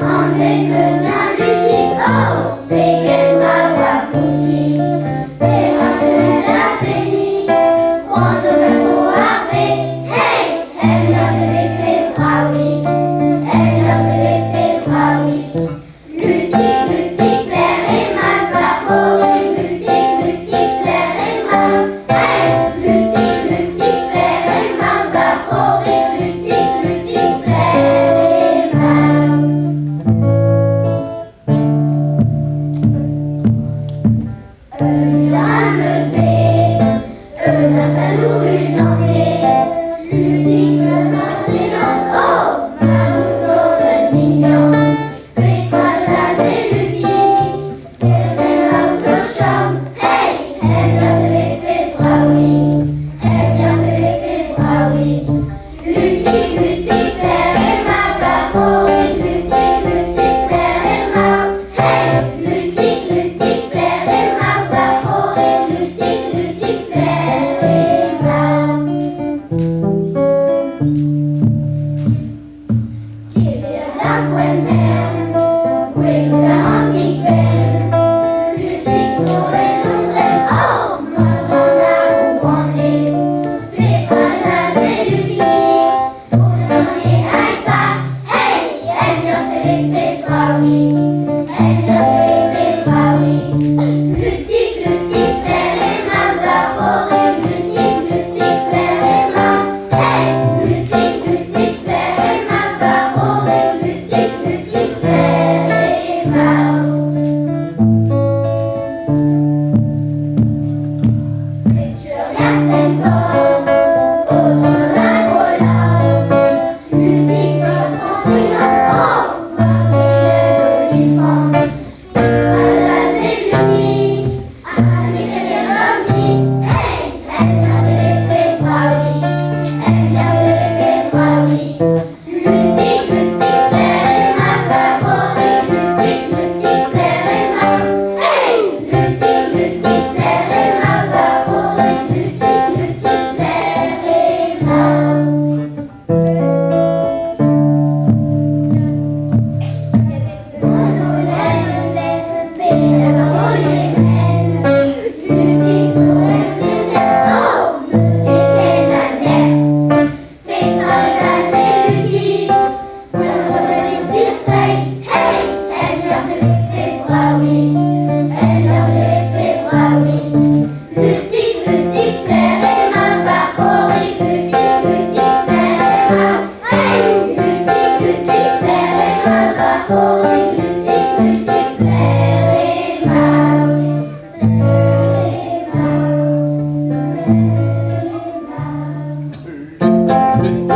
Anvet 'meus Lutig, oh, pegen brav ha boutik. Perak deuet da bennig, c'hoant d'ober tro ar bed. Hey, en ur e vefes bravik, en ur e vefes bravik. Lutig, lutig, p'lec'h emañ va c'horig? Lutig, lutig, p'lec'h emañ? Hey, lutig, lutig, p'lec'h emañ va c'horig? Lutig, lutig, p'lec'h emañ? Ul lizher am eus bet eus a Salou unan-ez. Lutig gant oh, maout gant un Indian. Petra eus aze, Lutig? Pelec'h emaout o chom? Hey, en ur e vefes bravik, en ur e vefes bravik. Lutig, lutig, pelec'h emañ va c'horig? Lutig, lutig, pelec'h emañ? Hey, lutig, lutig, pelec'h emañ va c'horig? Lutig, lutig, pelec'h emañ? Kemer d'ar poent-mern, gwelout a ran Big Ben. Lutig zo e Londrez, oh, mat gant ar rouanez. Petra eus aze, Lutig? O soniñ e Hyde Park, hey, en ur e vefes bravik, en ur e vefes bravik. Lutig, lutig, pelec'h emañ va c'horig? Lutig, lutig, pelec'h emañ? Hey, lutig, lutig, pelec'h emañ va c'horig? Lutig, lutig, pelec'h emañ? Setu ur gartenn-post o tont eus ar Bro-Laos. Lutig paotr oh, war un olifant. Petra eus aze, Lutig? Ha n'eo ket tomm dit? Hey, en ur e vefes bravik, en ur e vefes bravik. Lutig, lutig, pelec'h emañ va c'horig? Lutig, lutig, pelec'h emañ? Hey, lutig, lutig, pelec'h emañ va c'horig? Lutig, lutig, pelec'h emañ? Lutig zo en dezerzh, oh, n'eus ket ken a nerzh. Petra eus aze, Lutig? Poent distreiñ, hey, en ur e vefes bravik, en ur e vefes bravik. Lutig, lutig, pelec'h emañ va c'horig? Lutig, lutig, pelec'h emañ? Hey, lutig, lutig, pelec'h emañ va c'horig? Lutig, lutig, pelec'h emañ? Pelec'h emañ? Pelec'h emañ?